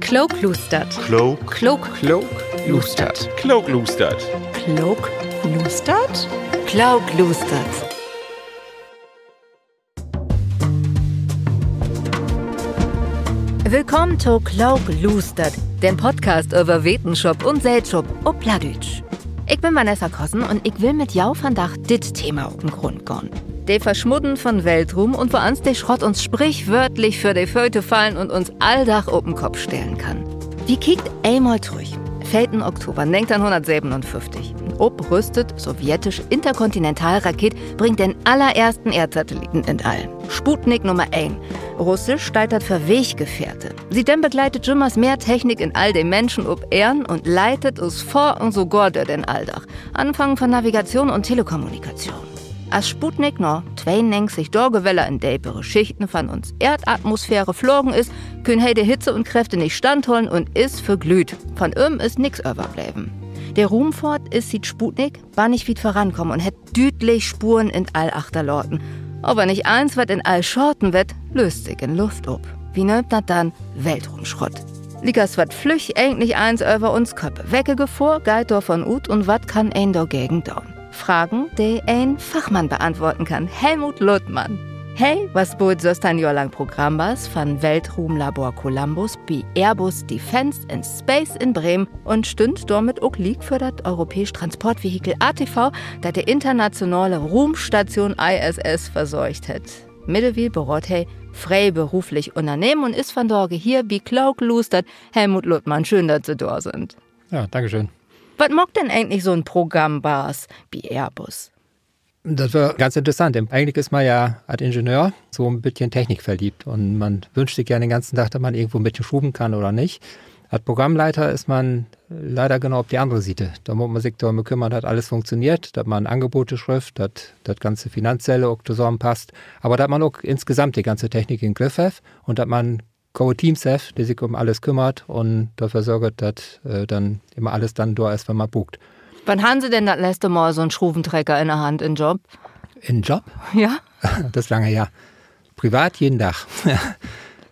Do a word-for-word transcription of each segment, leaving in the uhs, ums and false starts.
Klookluustert. Klook. Klook. Klookluustert. Klookluustert. Klookluustert. Klookluustert. Willkamen to Klookluustert, den Podcast över Wetenschop un Sellschop op Plattdüütsch. Ik bün Vanessa Kossen un ik will mit jo vandaag dit Thema op den Grund gahn: de Versmudden von Weltruum un woans de Schrott uns sprichwörtlich vör de Fööt fallen un uns Alldag op den Kopp stellen kann. Wi kiekt eenmal trüch. Veerten Oktober negenteihnhunnertsebenunföfftig. En oprüstet sowjetisch Interkontinentalraket bringt den allereersten Eerdsatelliten in't All. Sputnik Nummer een. Russisch steiht dat för Weggefährte. Siet denn begleitet jümmers mehr Technik in all de Menschen op Eern un leitet us vör un sogor dör den Alldag. Anfangen von Navigatschoon un Telekommunikation. As Sputnik na tweeunnegentig Daag wedder in depere Schichten von uns Eerdatmosphäre flagen is, künn he de Hitze un Kräfte nich standhollen un is verglüht. Von em is nix överbleven. De Ruumfohrt is siet Sputnik bannig wiet vörankamen un hett düütlich Spuren in't All achterlaten. Aver nich allens, wat in't All schaten ward, lööst sik in Luft op. Wi nöömt dat denn Weltruumschrott. Liekers, wat flüggt egentlich allens över uns Köpp? Welke Gefohr geiht dorvon ut un wat kann een dorgegen doon? Fragen, de een Fachmann beantwoorden kann: Helmut Luttmann. He was bold sössteihn Johr lang Programmbaas von Weltruumlabor Columbus bi Airbus Defence and Space in Bremen un stünn dormit ok liek vör dat europääsch Transportvehikel A T V, dat de internationale Ruumstatschoon I S S versorgt hett. Middewiel beraadt he freeberuflich Ünnernehmen un is vandage hier bi Klookluustert. Helmut Luttmann, schöön, dat Se dor sünd. Ja, danke schön. Wat maakt denn egentlich so'n Programmbaas bi Airbus? Dat weer ganz interessant. Egentlich is man ja as Ingenieur so 'n beten technikverliebt un man wünscht sik ja den ganzen Dag, dat man irgendwo 'n beten schruven kann oder nich. As Programmleiter is man leider genau op de annere Siet. Dor mutt man sik dor üm kümmern, dat allens funktioneert, dat man Angebote schrifft, dat dat ganze Finanzielle ok tosamenpasst, aver dat man ok insgesamt de ganze Technik in'n Griff hett un dat man gode Teams hett, de sik üm allens kümmert un dorför sorgt, dat, äh, denn immer allens denn dor is, wat man bruukt. Wann harrn Se denn dat letzte Mal so'n Schruventrecker in de Hand in'n Job? In'n Job? Ja. Dat is lange her. Privat jeden Dag.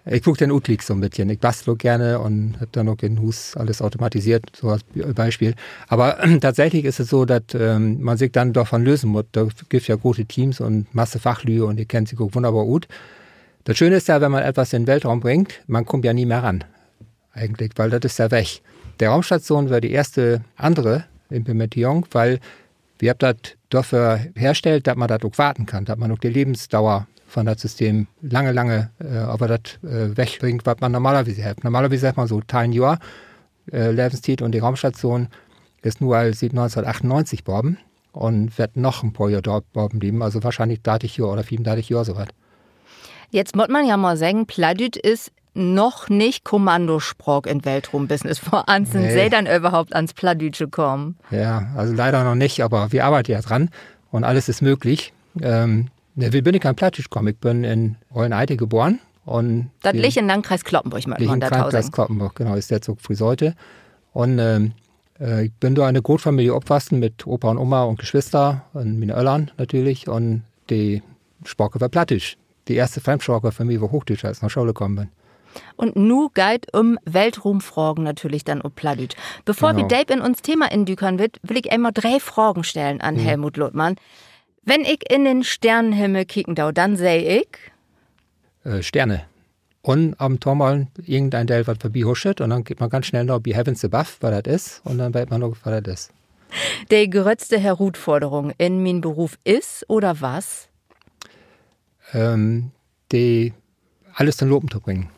Ik bruuk den Utgliek so'n beten. Ik bastel ok geern un heff denn ok in Huus allens automatiseert, so as Bi-, Bispeel. Aver tatsächlich is dat so, dat, ähm, man sik denn dorvon lösen mutt. Dor gifft ja grote Teams un Masse Fachlüüd un de kennt sik ok wunnerbor ut. Dat Schöne is ja, wenn man etwas in'n Weltraum bringt, man kummt ja nie mehr ran. Egentlich, wiel dat is ja weg. De Ruumstatschoon weer de eerste annere Implementierung, wiel wi hebbt dat dorför herstellt, dat man dat ok warten kann, dat man ok de Levensdauer von dat System lange, lange, äh, över dat, äh, wegbringt, wat man normalerwies hett. Normalerwies hett man so teihn Johr, äh, Levenstiet un de Ruumstatschoon is nu al siet negenteihnachtunnegentig baven un warrt noch en poor Johr dor baven blieven, also wohrschienlich dartig Johr oder fiefundartig Johr so wat. Jetzt mutt man ja mal seggen, Plattdüütsch is noch nich Kommandospraak in't Weltruumbusiness. Woans sünd Se denn överhaupt ans Plattdüütsche kamen? Ja, also leider noch nich, aver wi arbeidt ja dran un allens is mööglich. Ähm, ne, wo bün ik an Plattdüütsch kamen? Ik bün in Holleneidt geboren un dat liggt in'n Landkreis Cloppenborg, mutt man dorto seggen. Landkreis Cloppenborg, genau, is jetzt ok Friseute. Un, ähm, äh, ik bün dor in 'ne Grootfamilie opwussen mit Opa un Oma un Geschwister un miene Öllern natürlich. Un de Spraak weer Plattdüütsch. De eerste Fremdspraak för mi weer Hoochdüütsch, as ik na Schole kamen bün. Un nu geiht üm Weltruumfragen natürlich denn op Plattdüütsch. Bevör wi deep in uns Thema indükern wüllt, will ik eenmal dree Fragen stellen an Helmut Luttmann. Wenn ik in den Sternenhimmel kieken do, denn seh ik, äh, Steerne. Un af un to mal irgendeen Deel, wat vörbi huschet, un denn geiht man ganz snell na bi Heavens Above, wat dat is, un denn weet man ok, wat dat is. De gröttste Herutforderung in mien Beruf is oder was? Ähm, de, allens to'n Lopen to bringen.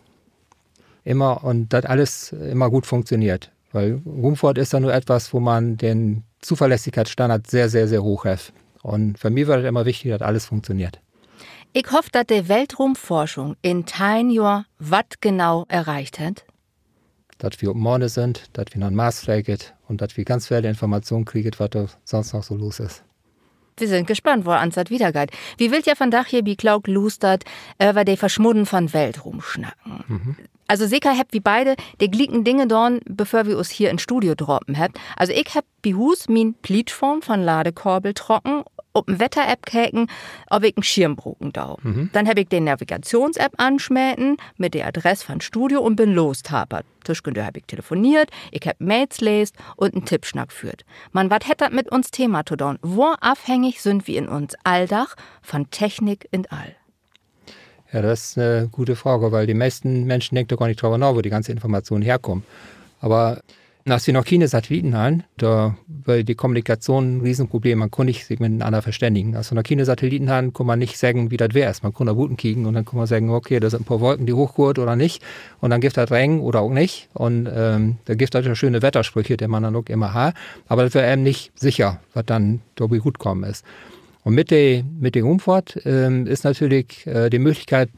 Immer, un dat allens immer goot funktioneert. Wiel Ruumfohrt is ja nu etwas, wo man den Zuverlässigkeitsstandard sehr, sehr, sehr hooch hett. Un för mi weer dat immer wichtig, dat allens funktioneert. Ik hoff, dat de Weltruumforschung in teihn Johr wat genau erreicht hett? Dat wi op Maan sünd, dat wi na'n Mars fleegt un dat wi ganz vele Informationen kriegt, wat dor sonst noch so los is. Wi sünd gespannt, woans dat wiedergeiht. Wi wüllt ja vandaag hier bi Klookluustert över de Versmudden von'n Weltruum snacken. Also seker hebbt wi beide de glieken Dinge daan, bevör wi us hier in't Studio drapen hebbt. Also ik hebb bi Huus mien Plietfahn von'n Ladekabel trocken op en Wetter-App keken, of ik en Schirm bruken do. Denn heff ik de Navigations-App ansmeten mit de Adress van Studio un bün lostapert. Tüschendör heff ik telefoneert, ik heff Mails leest un en Tippsnack föhrt. Man wat hett dat mit uns Thema to doon? Wo afhängig sünd wi in uns Alldag van Technik in all? Ja, dat is 'ne gute Frage, wiel de meisten Minschen denkt dor gor nich dröver na, wo de ganze Informationen herkaamt. Aver as wi noch kiene Satelliten harrn, dor weer de Kommunikation en Riesenproblem. Man kunn nich sik mitenanner verstännigen. As wi noch kiene Satelliten harrn, kunn man nich seggen, wo dat Weer is. Man kunn na buten kieken un denn kunn man seggen, okay, dor sünd en poor Wulken, de hoochgoht oder nich. Un denn gifft dat Regen oder ok nich. Un dor gifft dat ja schöne Wettersprüche, de man denn ok immer harr. Aver dat weer even nich sicher, wat denn dorbi rutkamen is. Un mit de, mit de Ruumfohrt is natürlich de Mööglichkeit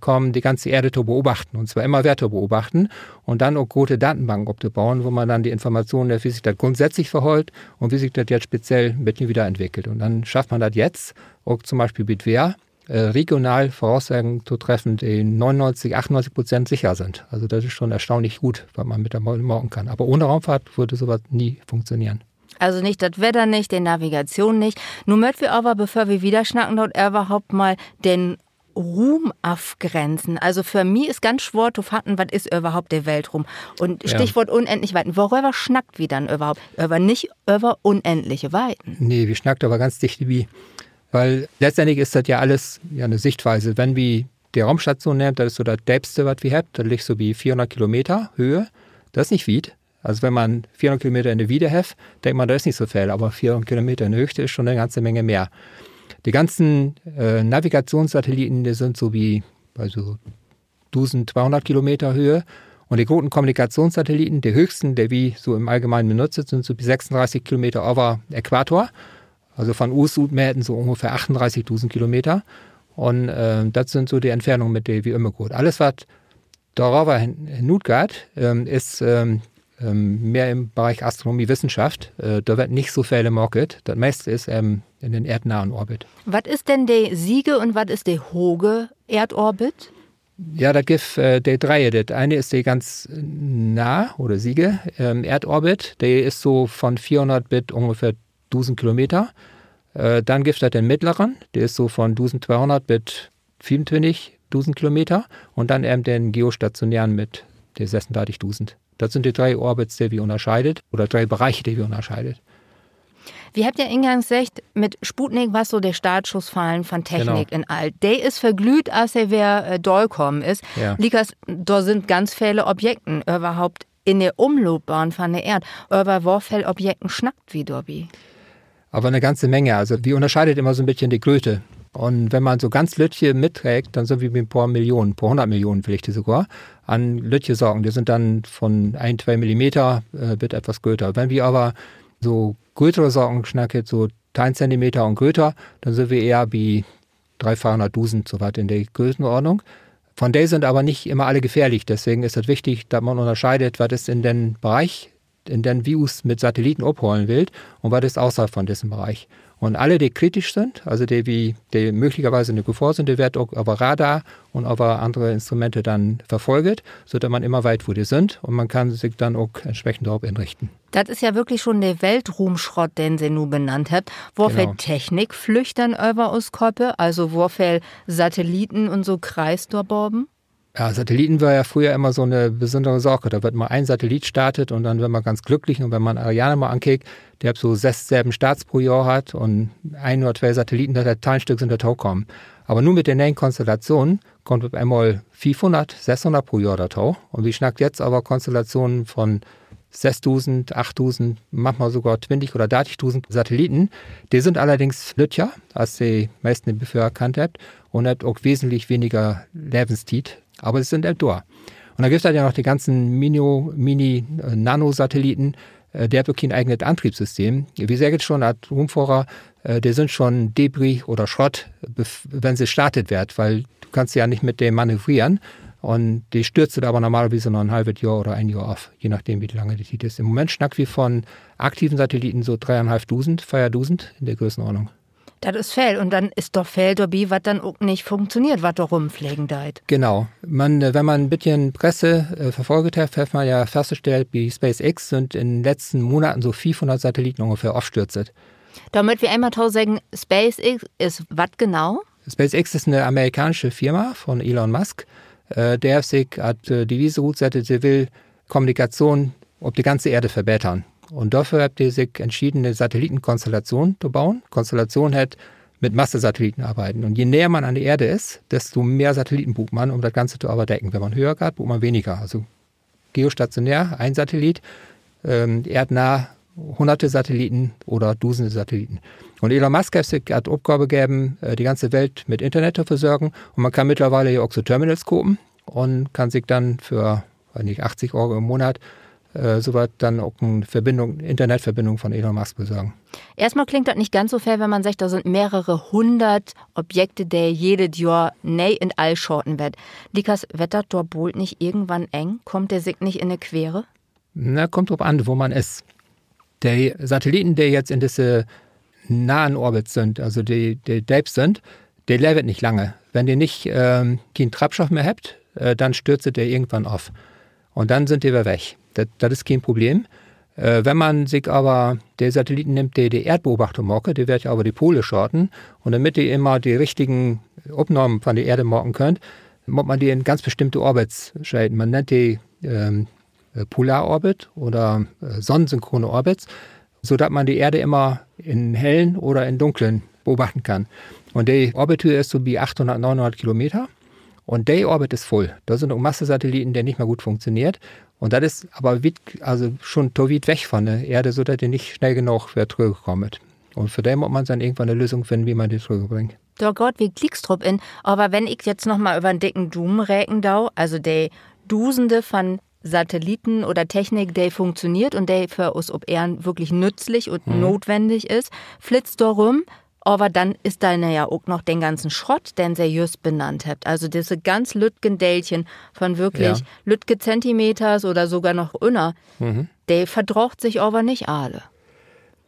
kamen, de ganze Eerde to beobachten, un zwar immer weer to beobachten, un denn ok grote Datenbanken optobauen, wo man denn de Informationen hett, wo sik dat grundsätzlich verhöllt un wo sik dat jetzt speziell en beten wiederentwickelt. Un denn schafft man dat jetzt ok to'n Bispeel bi't Weer, regional Vörausseggen to treffen, de negenundnegentig, achtunnegentig Prozent sicher sünd. Also dat is schon erstaunlich goot, wat man mit de Modelle maken kann. Aver ohne Ruumfohrt wörr so wat nie funktioneren. Also nich dat Wedder nich, de Navigation nich. Nu mööt wi aver, bevör wi wiedersnacken, dor överhaupt mal den Ruum afgrenzen. Also för mi is ganz swoor to faten, wat is överhaupt de Weltruum? Un Stichwoort unendlich Weiten. Woröver snackt wi denn överhaupt? Över nich över unendliche Weiten. Nee, wi snackt aver ganz dicht bi. Wiel letztendlich is dat ja allens ja 'ne Sichtweise. Wenn wi de Ruumstation nehmt, dat is so dat Deepste, wat wi hebbt, dat liggt so bi veerhunnert Kilometer Höhe. Dat is nich wiet. Also wenn man veerhunnert Kilometer in de Wiede hett, denkt man, dat is nich so veel, aver veerhunnert Kilometer in de Höchte is schon 'ne ganze Menge mehr. De ganzen Navigationssatelliten, de sünd so bi, also dusendtweehunnert Kilometer Höhe. Un de groten Kommunikationssatelliten, de hööchsten, de wi so in'n Allgemeinen benutzet, sünd so bi sössundörtig Kilometer över Äquator. Also von us ut meten so ungefähr achtunddörtigdusend Kilometer. Un dat sünd so de Entfernungen, mit de wi ümgoht. Allens, wat doröver hen-, henut geiht, is mehr in'n Bereich Astronomie, Wissenschaft. Dor warrt nich so veel maakt. Dat meiste is in den eerdnahen Orbit. Wat is denn de siege un wat is de hoge Eerdorbit? Ja, dat gifft de dree. Dat ene is de ganz nah oder siege Eerdorbit. De is so von veerhunnert bit ungefähr dusend Kilometer. Denn gifft dat den middleren, de is so von dusendtweehunnert bit fiefuntwintigdusend Kilometer. Un denn even den geostationären mit de sössundörtigdusend. Dat sünd de dree Orbits, de wi ünnerscheidet, oder dree Bereiche, de wi ünnerscheidet. Wi hebbt ja ingangs seggt, mit Sputnik was so de Startschuss fallen von Technik in all. De is verglüüdt, as he weer daalkamen is. Liekers, dor sünd ganz vele Objekten överhaupt in de Ümloopbahn von de Eerd. Över wo veel Objekten snackt wi dorbi? Aver 'ne ganze Menge. Also wi ünnerscheidet immer so 'n beten de Gröte. Un wenn man so ganz lüttje mitrekent, denn sünd wi bi en poor Millionen, poor hunnert Millionen villicht sogor, an lüttje Saken. De sünd denn von een, twee Millimeter bit etwas gröter. Wenn wi aver so grötere Saken snackt, so teihn Zentimeter un gröter, denn sünd wi ehr bi dreehunnert, veerhunnert, dusend, so wat in de Grötenordnung. Von de sünd aver nich immer alle gefährlich. Deswegen is dat wichtig, dat man ünnerscheidet, wat is in den Bereich, in den wi us mit Satelliten ophollen willt, un wat is außerhalb von dissen Bereich. Un alle, de kritisch sünd, also de wi, de mööglicherweise 'ne Gefohr sünd, de warrt ok över Radar un över annere Instrumente denn verfolgt, so dat man immer weet, wo de sünd, un man kann sik denn ok entsprechend dorop inrichten. Dat is ja würklich schon de Weltruumschrott, den Se nu benannt hebbt. Wo veel Technik flüggt denn över us Köppe? Also wo veel Satelliten un so kreist dor baven? Ja, Satelliten weer ja fröher immer so 'ne besünnere Saak. Dor warrt mal een Satellit startet un denn weer man ganz glücklich. Un wenn man Ariane mal ankiekt, de hebbt so söss, söven Starts pro Johr hatt un een oder twee Satelliten, dat heet, teihn Stück sünd dorto kamen. Aver nu mit de ne'en Konstellationen kummt op eenmal fiefhunnert, sösshunnert pro Johr dorto. Un wi snackt jetzt över Konstellationen von sössdusend, achtdusend, manchmal sogor twintig oder dörtigdusend Satelliten. De sünd allerdings lüttjer, as de meisten, de wi vörher kannt hebbt, un hebbt ok wesentlich weniger Levenstiet. Aver se sünd even dor. Un denn gifft dat ja noch de ganzen Mino-, Mini-, Nanosatelliten, de hebbt ok keen egenet Antriebssystem. Wi seggt schon as Ruumfohrer, de sünd schon Debris oder Schrott, bev-, wenn se startet warrt, wiel du kannst ja nich mit de manövrieren. Un de stürzt aver normalerwies na 'n halvet Johr oder een Johr af, je nachdem, wo lang de Tiet is. In'n Moment snackt wi von aktiven Satelliten so dreeunhalfdusend, veerdusend in de Grötenordnung. Dat is veel. Un denn is doch veel dorbi, wat denn ok nich funktioneert, wat dor rümflegen deit. Genau. Man, wenn man 'n beten Presse verfolgt hett, hett man ja faststellt, bi SpaceX sünd in de letzten Monaten so fiefhunnert Satelliten ungefähr ofstürzt. Dor mööt wi eenmal to seggen, SpaceX is wat genau? SpaceX is 'ne amerikaansche Firma von Elon Musk. Äh, de hett sik as, äh, Devise rutsett, de will Kommunikation op de ganze Eerde verbetern. Un dorför hebbt de sik entscheden, 'ne Satellitenkonstellation to boen. Konstellation heet, mit Masse Satelliten arbeiden. Un je näher man an de Eerde is, desto mehr Satelliten bruukt man, üm dat Ganze to överdecken. Wenn man höher geiht, bruukt man weniger. Also geostationär, een Satellit, ähm, eerdnah, hunnerte Satelliten oder dusende Satelliten. Un Elon Musk hett sik as Opgaav geven, äh, de ganze Welt mit Internet to versorgen. Un man kann mittlerwiel ja ok so Terminals kopen un kann sik denn för, weet nich, achtzig Euro in'n Monat, äh, so wat denn ok en Verbindung, Internetverbindung von Elon Musk besorgen. Eerstmal klingt dat nich ganz so veel, wenn man seggt, dor sünd mehrere hunnert Objekte, de jedet Johr nee in't All schaten weert. Liekers, weert dat dor bold nich irgendwann eng? Kummt de sik nich in de Quere? Na, kummt op an, wo man is. De Satelliten, de jetzt in disse nahen Orbit sünd, also de, de deep sünd, de leevt nich lange. Wenn de nich, ähm, keen Treibstoff mehr hebbt, äh, denn stürzt de irgendwann of. Un denn sünd de weer weg. Dat, dat is keen Problem. Äh, wenn man sik aver de Satelliten nimmt, de de Eerdbeobachtung maakt, de weert ja över de Pole schaten. Un dormit de immer de richtigen Opnahmen von de Eerde maken köönt, mutt man de in ganz bestimmte Orbits scheten. Man nennt de, ähm, äh, Polarorbit oder, äh, sonnensynchrone Orbits, so dat man de Eerde immer in Hellen oder in Dunklen beobachten kann. Un de Orbithööch is so bi achthunnert, neunhunnert Kilometer. Un de Orbit is vull. Dor sünd ok Masse Satelliten, de nich mehr goot funktioneert. Un dat is aver wiet, also schon to wiet weg von de Eerde, so dat de nich snell genoog weer trüggkaamt. Un för de mutt man denn irgendwann 'ne Lösung finnen, wo man de trüggbringt. Dor gaht wi glieks drup in, aver wenn ik jetzt noch mal över 'n dicken Dumen reken do, also de Dusende von Satelliten oder Technik, de funktioneert un de för us op Eern würklich nützlich un notwendig is, flitzt dor rüm, aver denn is dor ja ok noch den ganzen Schrott, den Se jüst benannt hebbt. Also disse ganz lüttken Deeltchen von würklich lüttke Zentimeters oder sogor noch ünner, de verdraagt sik aver nich alle.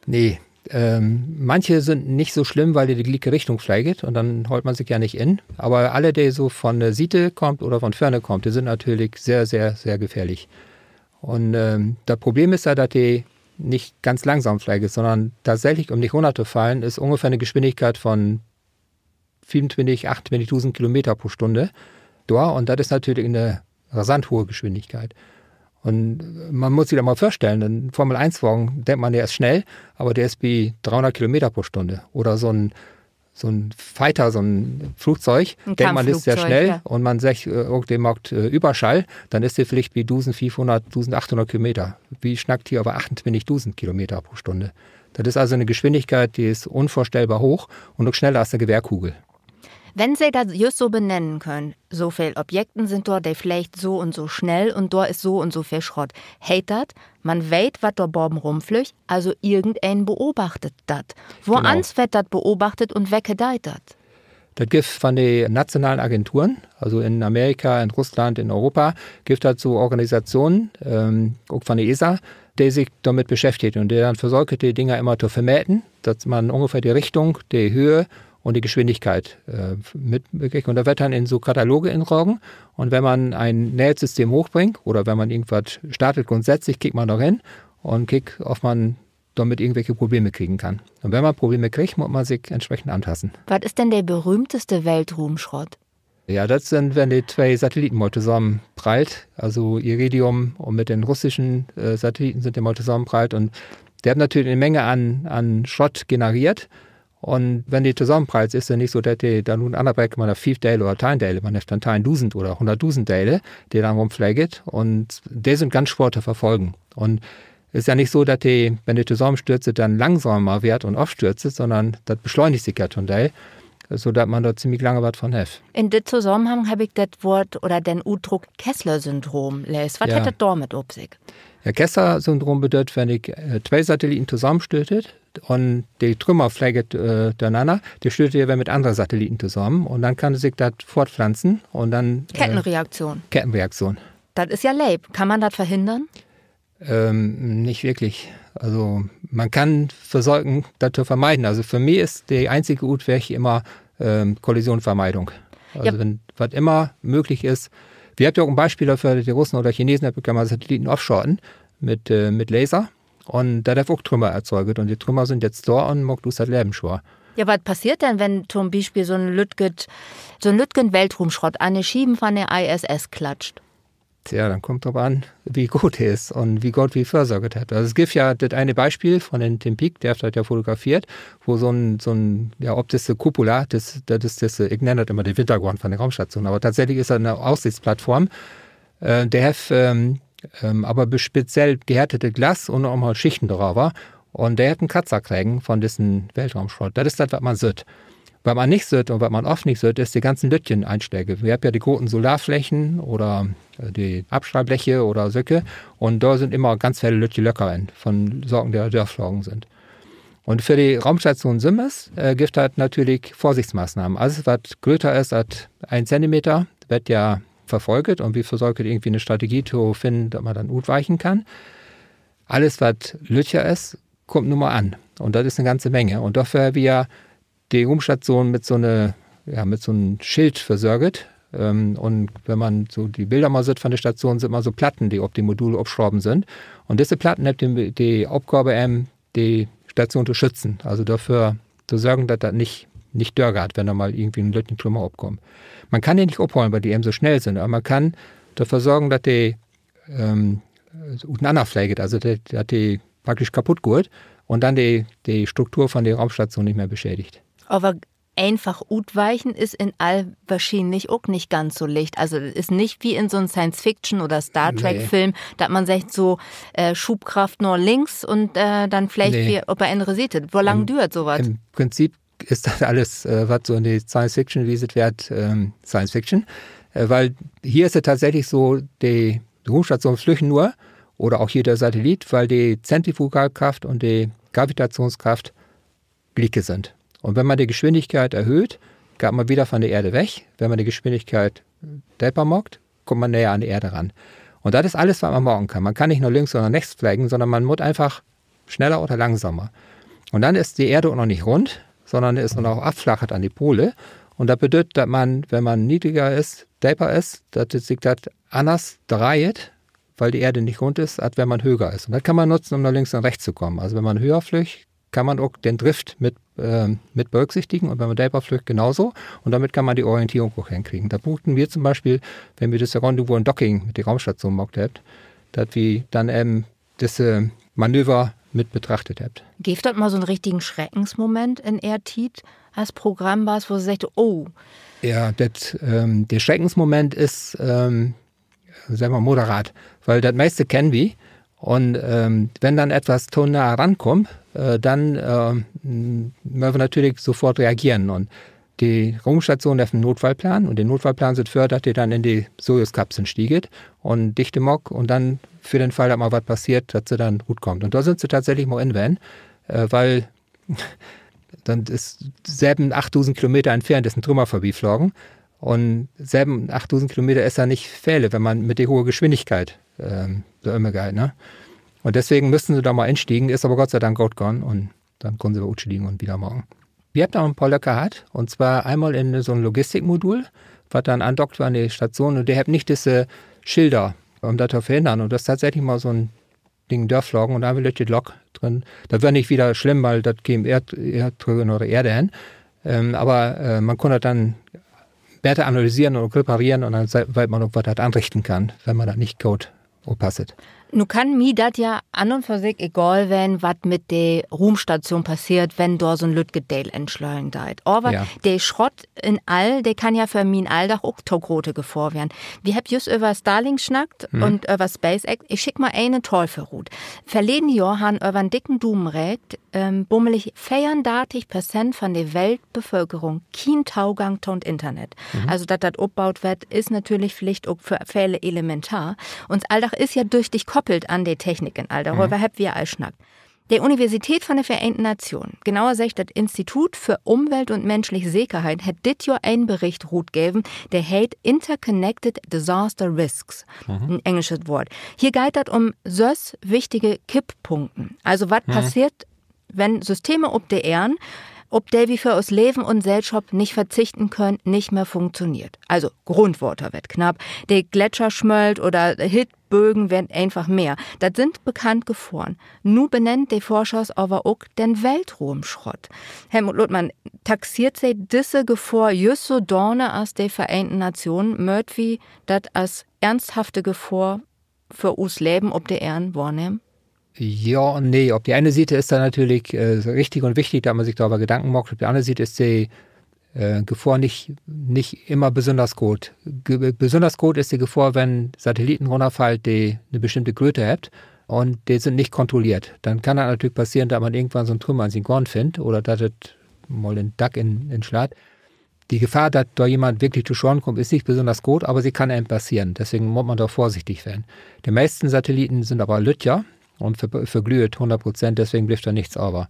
Nee, ähm, manche sünd nich so slimm, wiel de de glieke Richtung fleegt un denn hoolt man sik ja nich in. Aver alle, de so von de Siete kaamt oder von vörne kaamt, de sünd natürlich sehr, sehr, sehr gefährlich. Un, ähm, dat Problem is ja, dat de nich ganz langsam fleegt, sonnern tatsächlich, üm nich rünner to fallen, is ungefähr 'ne Geschwindigkeit von fiefuntwintig, achtuntwintigdusend Kilometer pro Stunne dor. Un dat is natürlich 'ne rasant hoge Geschwindigkeit. Un man mutt sik dat mal vörstellen, en Formel-eins-Wagen, denkt man, de is snell, aver de is bi dreehunnert Kilometer pro Stunne. Oder so 'n, so 'n Fighter, so 'n Flugzeug, denkt man, is sehr snell. Un man seggt, äh, ok, de maakt, äh, Överschall, denn is de villicht bi dusendfiefhunnert, dusendachhunnert Kilometer. Wi snackt hier över achtuntwintigdusend Kilometer pro Stunne. Dat is also 'ne Geschwindigkeit, de is unvörstellbar hooch un ok sneller as 'ne Gewehrkugel. Wenn Se dat jüst so benennen köönt, so veel Objekten sünd dor, de fleegt so un so snell un dor is so un so veel Schrott, heet dat, man weet, wat dor baven rümflüggt, also irgendeen beobachtet dat. Woans weert dat beobachtet un wecke deit dat? Dat gifft von de nationalen Agenturen, also in Amerika, in Russland, in Europa, gifft dat so Organisationen, ähm, ok von de ESA, de sik dormit beschäftigt un de denn versöökt, de Dinger immer to vermeten, dat man ungefähr de Richtung, de Höhe un de Geschwindigkeit, äh, mit, mitkriegt. Un dat weert denn in so Kataloge indragen. Un wenn man en nee'et System hoochbringt oder wenn man irgendwat startet, grundsätzlich kickt man dor rin un kickt, of man dormit irgendwelke Probleme kriegen kann. Un wenn man Probleme kriggt, mutt man sik entsprechend anpassen. Wat is denn de berühmteste Weltruumschrott? Ja, dat sünd, wenn de twee Satelliten mal tosamenprallt, also Iridium un mit den russischen, äh, Satelliten sünd de mal tosamenprallt un de hebbt natürlich 'ne Menge an, an Schrott genereert. Un wenn de tosamenprallt, is dat nich so, dat de denn nu anner Breck, man hett fief Delen oder teihn Delen, man hett denn teihntusend oder hunnerttusend Delen, de denn rümfleegt. Un de sünd ganz swoor to verfolgen. Un is ja nich so, dat de, wenn de tosamenstürzt, denn langsamer weert un ofstürzt, sonnern dat beschleunigt sik ja to'n Deel, so dat man dor ziemlich lange wat von hett. In dit Tosamenhang heff ik dat Woort oder den Utdruck Kessler-Syndrom leest. Wat hett dat dormit op sik? Ja, Kessler-Syndrom bedüüdt, wenn ik, äh, twee Satelliten tosamenstüert un de Trümmer fleegt, äh, dörnanner, de stüert ja weer mit annere Satelliten tosamen un denn kann sik dat fortpflanzen un denn, äh, Kettenreaktion. Kettenreaktion. Dat is ja leep. Kann man dat verhinnern? Ähm, nich wirklich. Also, man kann versöken, dat to vermeiden. Also, för mi is de eenzige Utweg immer, ähm, Kollisionsvermeidung. Also, wenn wat immer mööglich is. Wi hebbt ja ok en Bispeel dorför, de Russen oder Chinesen hebbt ok mal Satelliten ofschaten mit, äh, mit Laser. Un dat hett ok Trümmer erzeugt. Un de Trümmer sünd jetzt dor un maakt us dat Leven swoor. Ja, wat passeert denn, wenn to'n Bispeel so'n lüttget-, so'n lüttgen Weltruumschrott an de Schieven von de I S S klatscht? Tja, denn kummt drop an, wo goot he is un wo goot wi vörsorgt hebbt. Also, dat gifft ja dat ene Bispeel von den Tim Pieck, de hett dat ja fotografeert, wo so'n, so'n, ja, op disse Cupola, dat, dat is disse, ik nenn dat immer de Wintergoorn von de Ruumstatschoon, aver tatsächlich is dat 'ne Aussichtsplattform, de hett, aver speziell gehärtet Glas un noch mal Schichten doröver. Un de hett en Kratzer kregen von dissen Weltraumschrott. Dat is dat, wat man süht. Wat man nich süht un wat man oft nich süht, is de ganzen lüttjen Einschläge. Wi hebbt ja de groten Solarflächen oder de Abstrahlbleche oder sülke. Un dor sünd immer ganz vele lüttje Löcker in von Saken, de dor dörflagen sünd. Un för de Ruumstatschoon sülvst gifft dat natürlich Vörsichtsmaßnahmen. Allens, wat gröter is as een Zentimeter, warrt ja verfolgt un wi versöökt irgendwie 'ne Strategie to finnen, dat man denn utweichen kann. Allens, wat lüttjer is, kummt nu mal an. Un dat is 'ne ganze Menge. Un dorför hebbt wi ja de Ruumstatschoon mit so 'ne, ja, mit so'n Schild versörgt. Un wenn man so de Biller mal süht von de Statschoon, süht man so Platten, de op de Module opschraven sünd. Un disse Platten hebbt de, de Opgaav, de Statschoon to schützen, also dorför to sörgen, dat dat nich, nich dörgeiht, wenn dor mal irgendwie en lütten Trümmer opkummt. Man kann de nich ophollen, wiel de even so snell sünd, aver man kann dorför sörgen, dat de uteneen fleegt, also dat, dat de praktisch kaputt geiht un denn de, de Struktur von de Ruumstatschoon nich mehr beschädigt. Aver eenfach utweichen is in all wohrschienlich ok nich ganz so licht. Also dat is nich wie in so'n Science-Fiction- oder Star-Trek-Film, dat man seggt, so, Schubkraft na links un denn fleegt wi op de anner Siet. Wo lang düürt so wat? Im Prinzip is dat allens, wat so in de Science-Fiction wiest, warrt Science-Fiction. Wiel hier is dat tatsächlich so, de Ruumstatschoon flüggt nur, oder ok hier de Satellit, wiel de Zentrifugalkraft un de Gravitatschoonskraft glieke sünd. Un wenn man de Geschwindigkeit erhöht, geiht man wieder von de Eerde weg. Wenn man de Geschwindigkeit deper maakt, kummt man neger an de Eerde ran. Un dat is allens, wat man maken kann. Man kann nich na links oder na rechts flegen, sonnern man mutt eenfach sneller oder langsamer. Un denn is de Eerde ok noch nich rund, sonnern is noch aflachet an de Pole. Un dat bedüüdt, dat man, wenn man niedriger is, deper is, dat sik dat anners dreiht, wiel de Eerde nich rund is, as wenn man höger is. Un dat kann man nutzen, um na links un rechts to kamen. Also wenn man höger flüggt, kann man ok den Drift mit, mit berücksichtigen un wenn man deper flüggt, genauso. Un dormit kann man de Orientierung ok henkriegen. Dat bruukten wi to'n Bispeel, wenn wi düsse Rendezvous un Docking mit de Ruumstatschoon maakt hebbt, dat wi denn even disse Manöver mit betracht hebbt. Geev dat mal so'n richtigen Schreckensmoment in Ehr Tiet as Programmbaas, wo Se seggt, oh. Ja, dat, de Schreckensmoment is, segg mal, moderat, wiel dat meiste kennen wi. Un wenn denn etwas to nah rankummt, denn mööt wi natürlich sofort reageren. Un de Ruumstatschoon hett en Notfallplan un de Notfallplan süht vör, dat de denn in de Sojuskapseln stieget un dichte maakt un denn för den Fall, dat mal wat passeert, dat se denn rutkaamt. Un dor sünd se tatsächlich mal in ween, wiel denn is söven-, achtdusend Kilometer entfernt is en Trümmer vörbieflagen. Un söven-, achtdusend Kilometer is ja nich veel, wenn man mit de hoge Geschwindigkeit so ümgeiht, ne? Un deswegen müssen se dor mal instiegen, is aver Gott sei Dank goot gahn un denn kunnen se weer utstiegen un wieder maken. Wi hebbt dor en poor Löcker hatt, un zwar eenmal in so'n Logistikmodul, wat denn andockt weer an de Statschoon, un de hebbt nich disse Schilder, um dat to verhinnern. Un dor is tatsächlich mal so'n Ding dörflagen un dor weer en lütt Lock drin. Dat weer nich wieder slimm, wiel dat keem ehr trügg na de Eerde hen. Aver man kunn dat denn beter analyseren un ok repareren un denn weet man ok, wat dat anrichten kann, wenn man dat nich goot oppasst. Nu kann mi dat ja an un för sik egal ween, wat mit de Ruumstatschoon passeert, wenn dor so'n lüttjet Deel inslögen deit. Aver de Schrott in all, de kann ja för mien Alldag ok to grote Gefohr weern. Wi hebbt jüst över Starlink snackt un över SpaceX. Ik schick mal ene Tahl vörut. Verleden Johr harrn över 'n dicken Dumen rekent bummelig veerundörtig Perzent von de Weltbevölkerung kien Togang to't Internet. Also dat dat opbuut warrt, is natürlich villicht ok för vele elementar. Uns Alldag is ja düchtig koppelt an de Technik in all. Doröver hebbt wi ja al snackt. De Universität von de Vereenten Nationen, genauer seggt dat Institut för Umwelt un menschliche Sekerheit, hett dit Johr en Bericht rutgeven, de heet Interconnected Disaster Risks, en engelschet Woort. Hier geiht dat um söss wichtige Kipppunkten. Also wat passeert, wenn Systeme op de Eern op de wi för us Leven un Sellschop nich verzichten köönt, nich mehr funktioneert. Also Grundwater weert knapp, de Gletscher smöllt oder Hittbögen weert eenfach mehr. Dat sünd bekannt Gefohren. Nu benennt de Forschers aver ok den Weltruumschrott. Helmut Luttmann, taxeert Se disse Gefohr jüst so dörch as de Vereenten Nationen? Mööt wi dat as eernsthafte Gefohr för us Leven op de Eer wohrnehmen? Ja un nee. Op de ene Siet is dat natürlich richtig un wichtig, dat man sik doröver Gedanken maakt. Op de anner Siet is de Gefohr nich, nich immer besünners groot. Besünners groot is de Gefohr, wenn Satelliten rünnerfallt, de 'ne bestimmte Gröte hebbt. Un de sünd nich kontrolleert. Denn kann dat natürlich passeren, dat man irgendwann so 'n Trümmer in sien Goorn finnt oder dat dat mal in Dack inslaat. De Gefohr, dat dor jemand wirklich to Schaden kummt, is nich besünners groot, aver se kann een passeren. Deswegen mutt man dor vörsichtig ween. De meisten Satelliten sünd aver lüttjer un verglüht hunnert Perzent, deswegen blifft dor nix över.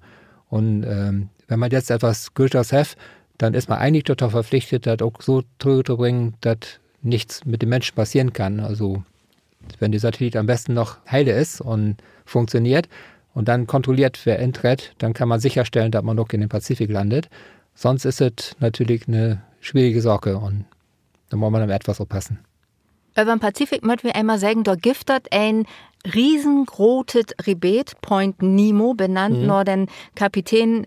Un wenn man jetzt etwas Gröters hett, denn is man egentlich dorto verpflichtet, dat ok so trügg to bringen, dat nix mit de Minschen passeren kann. Also wenn de Satellit an'n besten noch heel is un funktioneert un denn kontrolleert weer intrett, denn kann man sicherstellen, dat man ok in den Pazifik landet. Sonst is dat natürlich 'ne swierige Saak un denn mutt man dor etwas oppassen. Över'n Pazifik mööt wi eenmal seggen, dor gifft dat en riesengrotet Rebeet, Point Nemo, benannt na den Kapitän,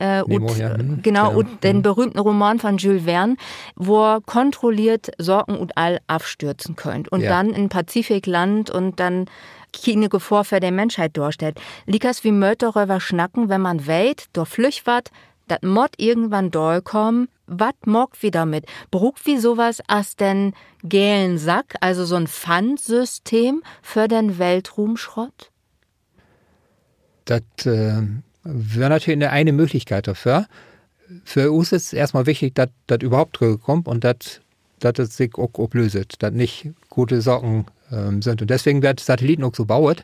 genau, ut den berühmten Roman von Jules Verne, wo kontrolleert Saken ut All afstürzen köönt un denn in'n Pazifik landt un denn kiene Gefohr för de Minschheit dorstellt. Liekers, wi mööt doröver snacken, wenn man weet, dor flüggt wat, dat mutt irgendwann daalkamen. Wat maakt wi dormit? Bruukt wi so wat as den gelen Sack, also so 'n Pfandsystem för den Weltruumschrott? Dat weer natürlich 'ne, ene Mööglichkeit dorför. För us is eerstmal wichtig, dat dat överhaupt trügg kummt un dat dat sik ok oplööst, dat nich grote Saken sünd. Un deswegen weert Satelliten ok so boot,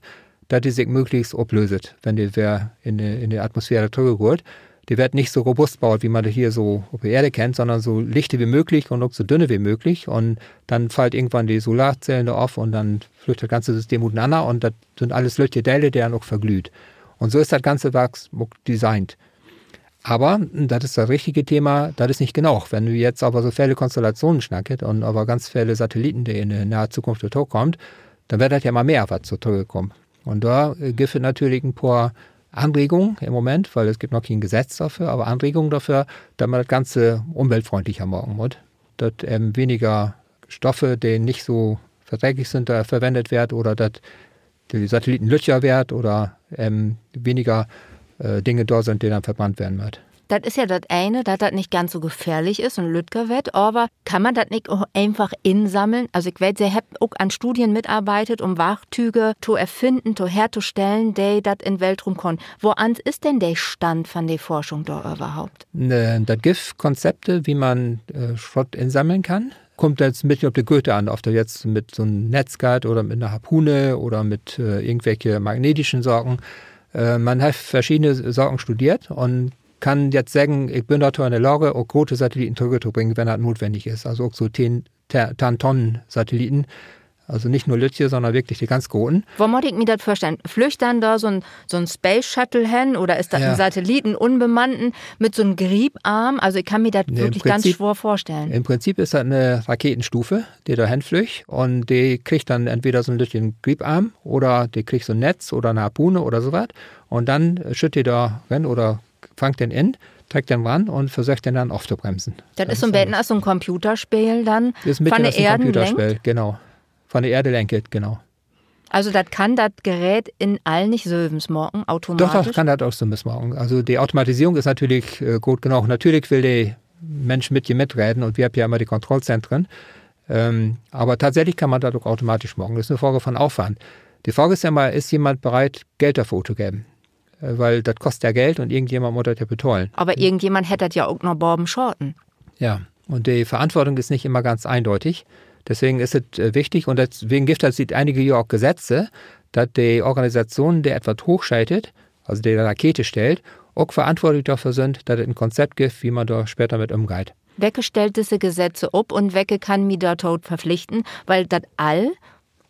dat de sik mööglichst oplööst, wenn de weer in de Atmosphäre trügg geiht. De weert nich so robust boot, wie man dat hier so op de Eer kennt, sonnern so lichte wie mööglich un ok so dünne wie mööglich. Un denn fallt irgendwann de Solarzellen dor of un denn flüggt dat ganze System utenanner un dat sünd allens lüttje Delen, de denn ok verglüht. Un so is dat ganze Wark ok designt. Aver dat is dat richtige Thema, dat is nich genoog. Wenn wi jetzt över so vele Konstellationen snackt un över ganz vele Satelliten, de in de nahe Zukunft dorto kaamt, denn weert dat ja immer mehr, wat so trügg kummt. Un dor gifft dat natürlich en poor Anregungen in'n Moment, weil dat gifft noch keen Gesetz dorför, aver Anregungen dorför, dat man dat Ganze umweltfreundlicher maken mutt. Dat weniger Stoffe, de nich so verdräglich sünd, dor verwennt weert oder dat de Satelliten lüttjer weert oder weniger Dinge dor sünd, de denn verbrannt weern mööt. Dat is ja dat ene, dat dat nich ganz so gefährlich is un lüttjer weert, aver kann man dat nich eenfach insammeln? Also ik weet, Se hebbt ok an Studien mitarbeidt, um Warktüüge to erfinden, to hertostellen, de dat in'n Weltruum köönt. Woans is denn de Stand von de Forschung dor överhaupt? Dat gifft Konzepte, wie man Schrott insammeln kann. Kummt dat 'n beten op de Gröte an, of dat jetzt mit so 'n Netz geiht oder mit 'ne Harpune oder mit irgendwelche magnetischen Saken. Man hett verschiedene Saken studeert un kann jetzt seggen, ik bün dorto in de Laag, ok grote Satelliten trügg to bringen, wenn dat notwendig is. Also ok so teihn Tonnen Satelliten. Also nich nur lüttje, sonnern wirklich de ganz groten. Wo mutt ik mi dat vörstellen? Flüggt denn dor so 'n Space Shuttle hen oder is dat en Satellit, en unbemannten, mit so 'n Grieparm? Also ik kann mi dat wirklich ganz swoor vörstellen. In Prinzip is dat 'ne Raketenstufe, de dor hen flüggt un de kriggt denn entweder so 'n lüttjen Grieparm oder de kriggt so 'n Netz oder 'ne Harpune oder so wat. Un denn schütt de dor rin oder fangt den in, treckt den ran un versöcht den denn oftobremsen. Dat is so 'n beten as so 'n Computerspeel denn, von de Eer lenkt, genau. Also dat kann dat Gerät in All nich sülvens maken, automatisch? Doch, doch, kann dat ok sülvens maken. Also de Automatisierung is natürlich groot genoog. Natürlich will de Minsch mit je mitreden un wi hebbt ja immer de Kontrollzentren. Aver tatsächlich kann man dat ok automatisch maken. Dat is 'ne Fraag von Aufwand. De Fraag is ja mal, is jemand bereit, Geld dorför uttogeven? Weil dat kost ja Geld un irgendjemand mutt dat ja betahlen. Aver irgendjemand hett dat ja ok na baven schaten. Ja, un de Verantwortung is nich immer ganz eendüdig. Deswegen is dat wichtig un deswegen gifft dat siet enige Johr ok Gesetze, dat de Organisationen, de etwat hoochscheitet, also de Rakete stellt, ok verantwortlich dorför sünd, dat dat en Konzept gifft, wie man dor später mit ümgeiht. Wecke stellt disse Gesetze op un wecke kann mi dorto verpflichten? Weil dat All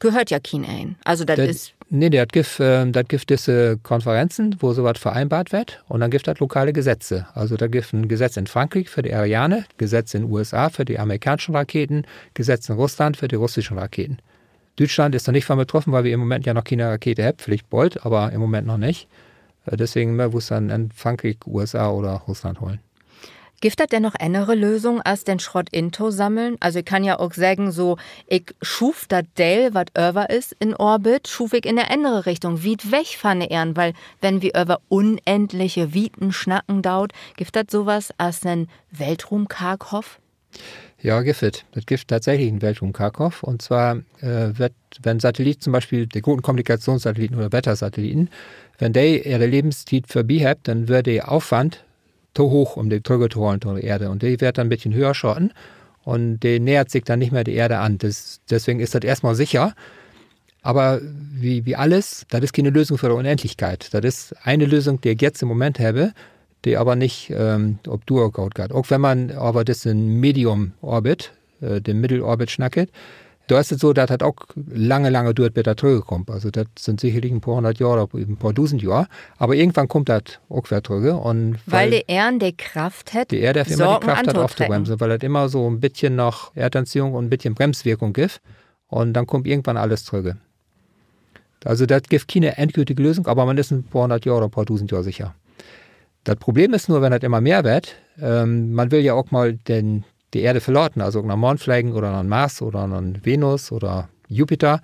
gehöört ja kien een. Also dat is, nee, dat gifft, ähm, dat gifft disse Konferenzen, wo so wat vereinbart warrt. Un denn gifft dat lokale Gesetze. Also dat gifft en Gesetz in Frankriek för de Ariane, Gesetz in U S A för de amerikaanschen Raketen, Gesetz in Russland för de russischen Raketen. Düütschland is dor nich von betroffen, wiel wi in'n Moment ja noch kiene Rakete hebbt, villicht bold, aver in'n Moment noch nich. Äh, deswegen, ne, wuss denn en Frankriek, U S A oder Russland holen. Gifft dat denn noch annere Lösungen, as den Schrott intosammeln? Also, ik kann ja ok seggen, so, ik schuuv dat Deel, wat över is in Orbit, schuuv ik in 'ne annere Richtung, wiet weg van de Eern, wiel, wenn wi över unendliche Wieten snacken doot, gifft dat so wat as en Weltruumkarkhoff? Ja, gifft dat. Dat gifft tatsächlich en Weltruumkarkhoff. Un zwar, äh, warrt, wenn Satellit to'n Bispeel, de groten Kommunikationssatelliten oder Wettersatelliten, wenn de ehre Levenstiet vörbi hebbt, denn wöör de Aufwand to hooch, üm de trügge to holen to de Eerde. Un de warrt denn en beten höger schaten un de nähert sik denn nich mehr de Eerde an. Des-, deswegen is dat eerstmal sicher. Aver wie, wie alles, dat is kiene Lösung för de Unendlichkeit. Dat is ene Lösung, de ik jetzt in'n Moment hebbe, de aver nich, ähm, op Duer goot geiht. Ok wenn man aver dissen Medium-Orbit, äh, de Middelorbit snacket, dor is dat so, dat dat ok lange, lange duert, bet dat trügge kummt. Also dat sünd sicherlich en poor hunnert Johr oder en poor dusend Johr. Aver irgendwann kummt dat ok weer trügge. Un wiel de Eern de Kraft hett, de Eerd hett immer de Kraft, dat oftobremsen, wiel dat immer so en beten noch Eerdanziehung un en beten Bremswirkung gifft. Un denn kummt irgendwann alles trügge. Also dat gifft kiene endgültige Lösung, aver man is en poor hunnert Johr oder en poor dusend Johr sicher. Dat Problem is nur, wenn dat immer mehr warrt, ähm, man will ja ok mal den, de Eerde verlaten, also ok na'n Maand flegen oder na'n Mars oder na'n Venus oder Jupiter.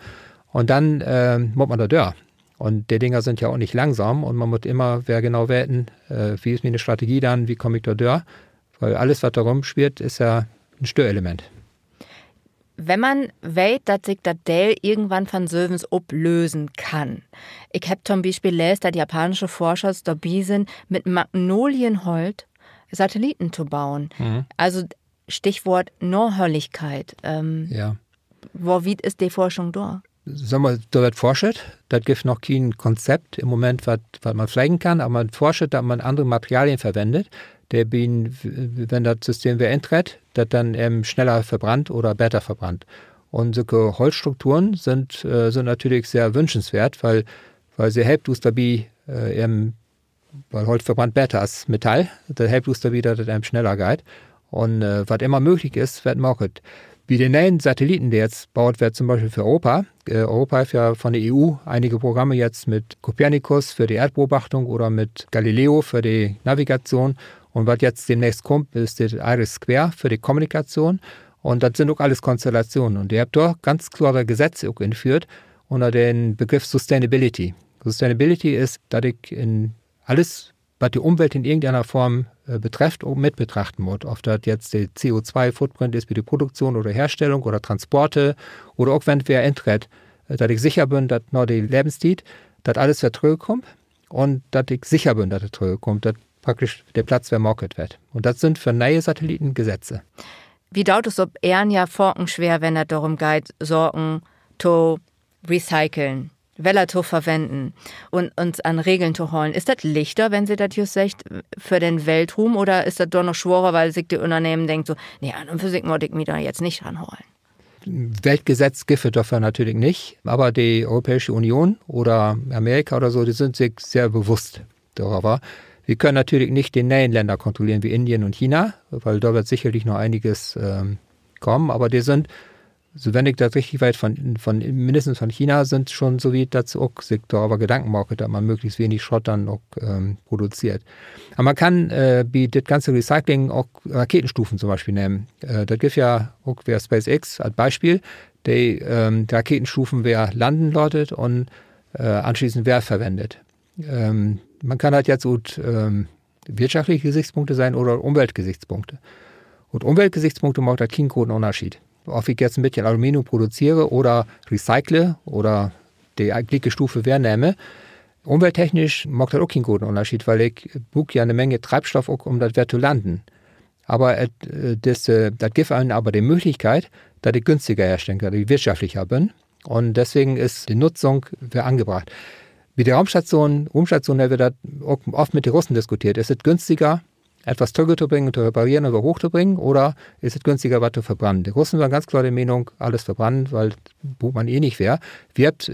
Un denn, ähm, mutt man dor dör. Un de Dinger sünd ja ok nich langsam un man mutt immer weer genau weten, äh, wie is miene Strategie denn, wie kumm ik dor dör? Wiel alles, wat dor rümswirrt, is ja en Störelement. Wenn man weet, dat sik dat Deel irgendwann van sülvens oplösen kann. Ik hebb to'n Bispeel leest, dat japaansche Forschers dorbi sünd, mit Magnolienholt Satelliten to boen. Also Stichwoort Nahhölligkeit. Ähm, wo wiet is de Forschung dor? Sag mal, dor warrt forscht. Dat gifft noch kien Konzept in'n Moment, wat, wat man flegen kann, aver man forscht, dat man annere Materialien verwennt, de bi, wenn dat System weer intrett, dat denn even sneller verbrannt oder beter verbrannt. Un sülke Holtstrukturen sünd, äh, sünd natürlich sehr wünschenswert, wiel, wiel se helpt us dorbi, äh, even Wiel Holt verbrannt beter as Metall. Dat helpt us dorbi, dat dat even sneller geiht. Un, äh, wat immer mööglich is, warrt maakt. Bi de ne'en Satelliten, de jetzt boot warrt, to'n Bispeel för Europa. Äh, Europa hett ja von de E U enige Programme jetzt mit Copernicus för de Eerdbeobachtung oder mit Galileo för de Navigatschoon. Un wat jetzt demnächst kummt, is de IRIS-Square för de Kommunikatschoon. Un dat sünd ok alles Konstellatschonen. Un de hebbt dor ganz klore Gesetze ok inföhrt ünner den Begriff Sustainability. Sustainability is, dat ik in alles, wat de Umwelt in irgendeiner Form, äh, betrifft, ok mit betrachten mutt. Of dat jetzt de C O zwei Footprint is bi de Produktion oder Herstellung oder Transporte oder ok wenn weer intrett, äh, dat ik sicher bün, dat na de Levenstiet, dat alles weer trügge kummt un dat ik sicher bün, dat dat trügge kummt, dat praktisch de Platz weer maakt warrt. Un dat sünd för ne'e Satelliten Gesetze. Wi doot us op Eern ja faken sweer, wenn dat dorüm geiht, Saken to recyceln, wedder to verwenden un uns an Regeln to holen. Is dat lichter, wenn Se dat jüst seggt, för den Weltruum, oder is dat dor noch sworer, wiel sik de Ünnernehmen denkt so: Nee, an un för sik mutt ik mi dor jetzt nich dran holen? Weltgesetz gifft dat dorför natürlich nich, aver de Europääsche Union oder Amerika oder so, de sünd sik sehr bewusst doröver. Wi köönt natürlich nich de ne'en Länner kontrolleren, wie Indien un China, wiel dor warrt sicherlich noch eniges, ähm, kamen, aver de sünd, so wenn ik dat richtig weet, von, von, minnestens von China sünd schon so wiet, dat se ok sik doröver Gedanken maakt, dat man möglichst wenig Schrott denn ok, ähm, produzeert. Aver man kann, äh, bi dit ganze Recycling ok Raketenstufen to'n Bispeel nehmen. Äh, dat gifft ja ok weer SpaceX as Bispeel, de, ähm, de Raketenstufen weer landen laat un, äh, anschließend weer verwennt. Ähm, man kann dat jetzt ut, ähm, wirtschaftliche Gesichtspunkte sehn oder Umweltgesichtspunkte. Ut Umweltgesichtspunkte maakt dat kien groten Ünnerscheed. Of ik jetzt en beten Aluminium produzeer oder recycle oder de glieke Stufe weer nehme, umwelttechnisch maakt dat ok kien groten Ünnerscheed, wiel ik bruuk ja 'ne Menge Treibstoff ok, üm dat weer to landen. Aver et, äh, dat, äh, dat gifft een aver de Mööglichkeit, dat ik günstiger herstellen kann, dat ik wirtschaftlicher bün. Un deswegen is de Nutzung weer angebracht. Bi de Ruumstatschoon, Ruumstatschoon hebbt wi dat ok oft mit de Russen diskuteert. Is dat günstiger, etwas trügge to bringen, to reparieren oder hooch to bringen, oder is et günstiger, wat to verbrannen? De Russen weren ganz kloor de Menung, alles verbrannen, wiel bruukt man eh nich weer. Wi hebbt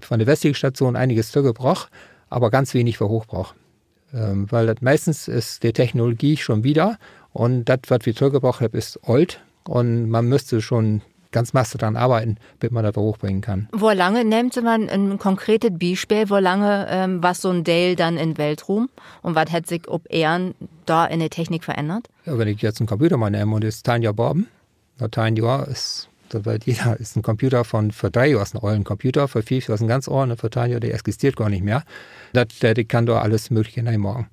von de westliche Statschoon eniges trüggebrocht, aver ganz wenig weer hoochbrocht. Wiel dat meistens is de Technologie schon wieder un dat, wat wi trüggebrocht hebbt, is oolt un man müsst schon ganz masse dran arbeiden, bit man dat weer hoochbringen kann. Wo lange, nehmt Se mal en konkretet Bispeel, wo lange was so'n Deel denn in Weltruum un wat hett sik op Eer dor in de Technik verännert? Wenn ik jetzt en Computer mal nehm un de is teihn Johr baven, na, teihn Johr is, dat weet jeder, is en Computer von vör dree Johr is en ollen Computer, vör fief Johr is en ganz ollen un vör teihn Johr, de existeert gor nich mehr. Dat, de kann dor alles Mögliche nee maken.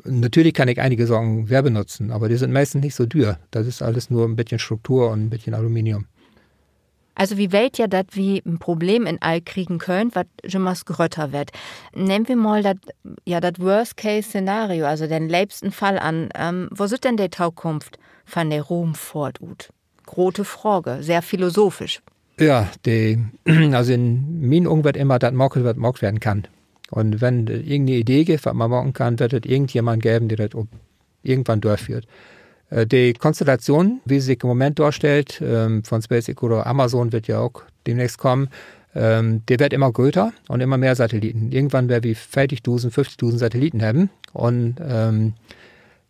Natürlich kann ik enige Saken weer benutzen, aver de sünd meistens nich so düer. Dat is alles nur en beten Struktur un en beten Aluminium. Also wi weet ja, dat wi en Problem in all kriegen köönt, wat jümmers grötter warrt. Nehmt wi mal dat, ja, dat Worst-Case-Szenario, also den leepsten Fall an. Wo süht denn de Tokunft von de Ruumfohrt ut? Grote Frage, sehr philosophisch. Ja, de, also in mien Ogen warrt immer dat maakt, wat maakt weern kann. Un wenn dat irgend 'ne Idee gifft, wat man maken kann, warrt dat irgendjemand geven, de dat op irgendwann dörföhrt. De Konstellation, wie se sik in'n Moment dorstellt, von SpaceX oder Amazon, warrt ja ok demnächst kamen, de warrt immer gröter un immer mehr Satelliten. Irgendwann warrt wi veertigdusend, föfftigdusend Satelliten hebben. Un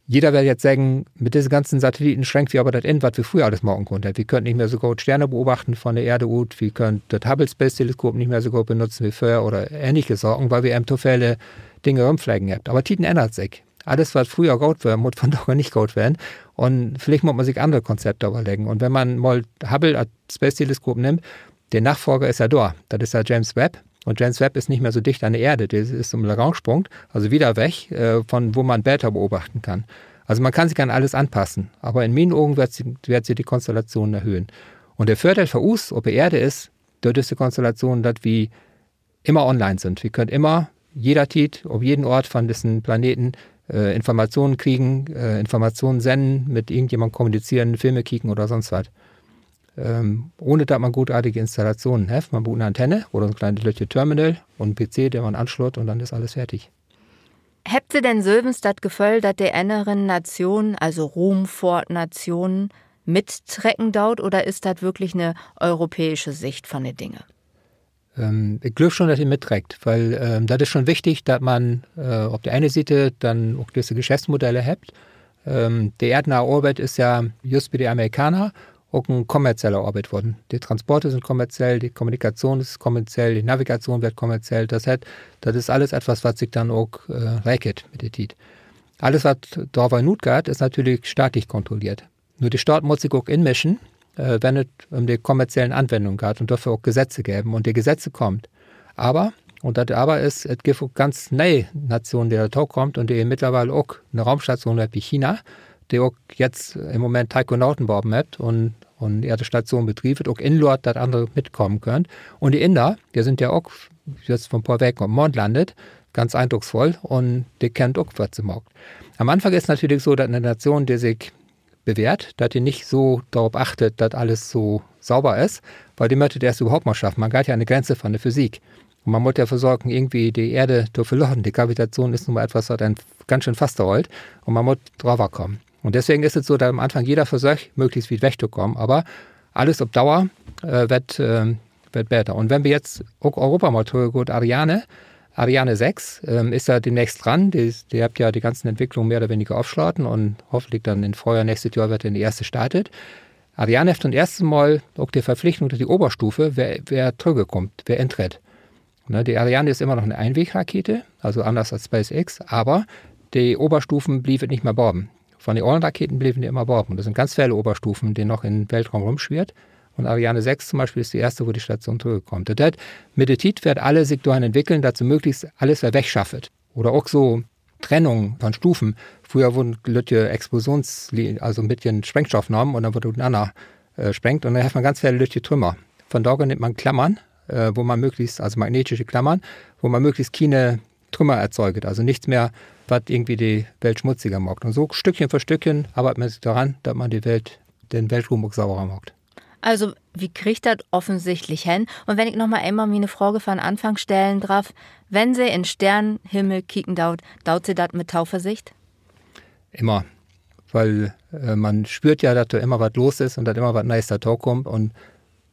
jeder warrt jetzt seggen, mit disse ganzen Satelliten schränkt wi aver dat in, wat wi fröher allens maken kunnt. Wi köönt nich mehr so goot Steerne beobachten von de Eer ut, wi köönt dat Hubble Space Teleskop nich mehr so goot benutzen as vörher oder ähnliche Saken, wiel wi even to vele Dinge rümflegen hebbt. Aver Tieden ännert sik. Allens, wat fröher goot weer, mutt vondaag nich goot ween. Un villicht mutt man sik annere Konzepte överleggen. Un wenn man mal Hubble as Space Teleskop nimmt, de Nafolger is ja dor. Dat is ja James Webb. Un James Webb is nich mehr so dicht an de Eer. De is in'n Lagrange-Punkt, also wieder weg von wo man beter beobachten kann. Also man kann sik an allens anpassen. Aver in mien Ogen warrt sik de Konstellation erhöhen. Un de Vördeel för us op de Eer is, dör düsse Konstellation, dat wi immer online sünd. Wi köönt immer, jeder Tiet, op jeden Oort von dissen Planeten Informationen kriegen, Informationen sennen, mit irgendjemand kommunizeren, Filme kieken oder sonst wat. Ohne dat man grootartige Installationen hett. Man bruukt 'ne Antenne oder so'n klein lüttje Terminal un 'n PC, de man anslott, un denn is allens fertig. Hebbt Se denn sülvens dat Geföhl, dat de anneren Nationen, also Ruumfohrtnationen, mittrecken doot, oder is dat würklich 'ne europääsche Sicht von de Dinge? Ik glööv schon, dat de mittreckt, wiel dat is schon wichtig, dat man op de ene Siete denn ok düsse Geschäftsmodelle hett. De ehrtnahe Orbit is ja just bi de Amerikaner ok en kommerzielle Orbit worrn. De Transporte sünd kommerziell, de Kommunikation is kommerziell, de Navigation warrt kommerziell. Dat hett, dat is allens etwas, wat sik denn ok rekent mit de Tiet. Allens, wat dor weer nut geiht, is natürlich staatlich kontrolleert. Nu, de Staat mutt sik ok inmischen, wenn et üm de kommerziellen Anwendungen geiht un dorför ok Gesetze geven. Un de Gesetze kaamt. Aver, un dat Aver is, et gifft ok ganz ne'e Nationen, de dorto kaamt un de mittlerwiel ok 'ne Ruumstation hebbt as China, de ok jetzt in'n Moment Taikonauten baven hebbt un, un ehr Station bedrievt, ok inlaadt, dat annere mitkamen köönt. Un de Inder, de sünd ja ok jetzt vör en poor Weken op'n Maand landet, ganz eindrucksvoll, un de kennt ok, wat se maakt. An'n Anfang is natürlich so, dat 'ne Nation, de sik bewährt, dat de nich so dorop achtet, dat allens so sauber is, wiel de mööt dat eerst överhaupt mal schaffen. Man geiht ja an de Grenze von de Physik. Un man mutt ja versöken, irgendwie de Eer to verlaten. De Gravitation is nu mal etwas, wat een ganz schöön fasthollt. Un man mutt dröver kamen. Un deswegen is et so, dat an'n Anfang jeder versöcht, möglichst wiet wegtokamen. Aver allens op Dauer warrt beter. Un wenn wi jetzt ok Europa mal trüchgahn, Ariane, Ariane söss is ja demnächst dran. De, de hebbt ja de ganzen Entwicklungen mehr oder weniger ofslaten un hoffentlich denn in't Fröhjohr nächstet Johr warrt denn de eerste startet. Ariane hett to'n eersten Mal ok de Verpflichtung, dat de Oberstufe weer, weer trüchkummt, weer intrett. Ne, de Ariane is immer noch 'ne Eenwegrakete, also anners as SpaceX, aver de Oberstufen blieven nich mehr baven. Von de ollen Raketen bleven de immer baven. Un dor sünd ganz vele Oberstufen, de noch in'n Weltraum rümsweevt. Un Ariane söss to'n Bispeel is de eerste, wo de Station trüchkummt. Dat hett, mit de Tiet warrt allens sik dorhen entwickeln, dat se möglichst allens weer wegschaffet. Oder ok so Trennung von Stufen. Fröher wurrn lüttje Explosions-, also 'n beten Sprengstoff nahmen un denn wurr ut'nanner sprengt. Un denn hett man ganz vele lüttje Trümmer. Vondaag nimmt man Klammern, wo man möglichst, also magnetische Klammern, wo man möglichst kiene Trümmer erzeugt. Also nix mehr, wat irgendwie de Welt smutziger maakt. Un so Stückchen för Stückchen arbeidt man sik doran, dat man de Welt, den Weltruum ok sauberer maakt. Also, wi kriegt dat offensichtlich hen. Un wenn ik noch mal eenmal miene Frage von'n Anfang stellen draff: Wenn Se in'n Steernenhimmel kieken doot, doot Se dat mit Tauversicht? Immer. Weil man spöört ja, dat dor immer wat los is un dat immer wat Nees dorto kummt. Un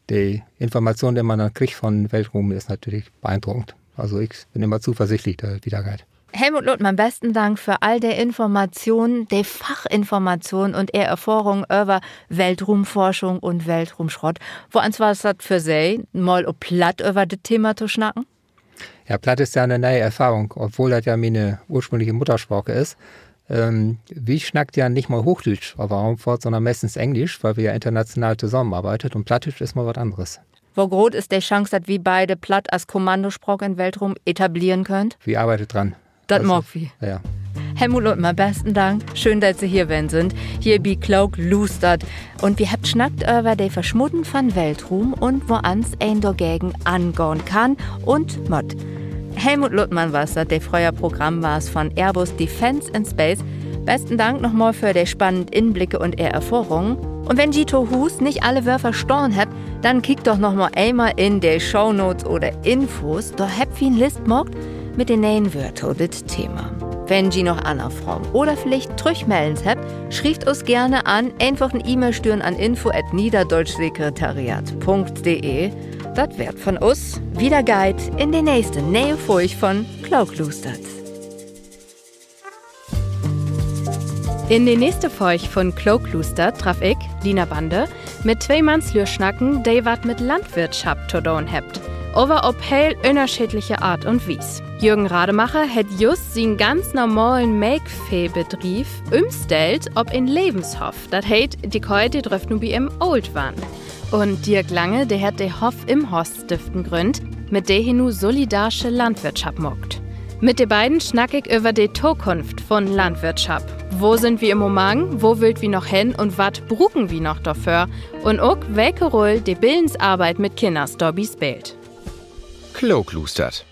de Information, de man denn kriggt von Weltruum, is natürlich beeindruckend. Also ik bün immer zuversichtlich, dat dat wiedergeiht. Helmut Luttmann, besten Dank för all de Information, de Fachinformation un Ehr Erfahrung över Weltruumforschung un Weltruumschrott. Woans was dat för Se, mal op Platt över dat Thema to snacken? Ja, Platt is ja 'ne ne'e Erfahrung, obwohl dat ja miene ursprüngliche Mudderspraak is. Wi snackt ja nich mal Hoochdüütsch op de Raumfohrt, sonnern meistens Engelsch, wiel wi ja international tosamenarbeidt, un Plattdüütsch is mal wat anners. Wo groot is de Chance, dat wi beide Platt as Kommandospraak in Weltruum etableren köönt? Wi arbeidt dran. Dat maakt wi. Helmut Luttmann, besten Dank. Schöön, dat Se hier ween sünd, hier bi Klookluustert. Un wi hebbt snackt över de Versmutten von Weltruum un woans een dorgegen angahn kann un mutt. Helmut Luttmann was dat, de fröher Programmbaas von Airbus Defence and Space. Besten Dank nochmal för de spannend Inblicke un Ehr Erfahrungen. Un wenn ji to Huus nich alle Wöör verstahn hebbt, denn kiekt doch nochmal eenmal in de Shownotes oder Infos, dor hebbt wi en List maakt mit de ne'en Wöör to dit Thema. Wenn ji noch anner Fragen oder villicht Trüchmellens hebbt, schrievt us geerne an, eenfach en E-Mail stüren an info at niederdeutschsekretariat punkt de. Dat weer 't von us. Wieder geiht 't in de nächste ne'e Folg von Klookluustert. In de nächste Folg von Klookluustert draff ik, Lina Bande, mit twee Mannslüüd snacken, de wat mit Landwirtschaft to doon hebbt, aver op heel ünnerscheedliche Aart un Wies. Jürgen Rademacher hett just sien ganz normalen Melkveehbedriev ümstellt op en Levenshoff. Dat heet, de Köh, de dröfft nu bi em oolt warrn. Un Dirk Lange, de hett de Hoff-Imhoff-Stiftung grünnt, mit de he nu solidarsche Landwirtschaft maakt. Mit de beiden snack ik över de Tokunft von Landwirtschaft. Wo sünd wi in'n Momang? Wo wüllt wi noch hen? Un wat bruken wi noch dorför? Un ok, welke Rull de Billensarbeit mit Kinners dorbi speelt. Klookluustert.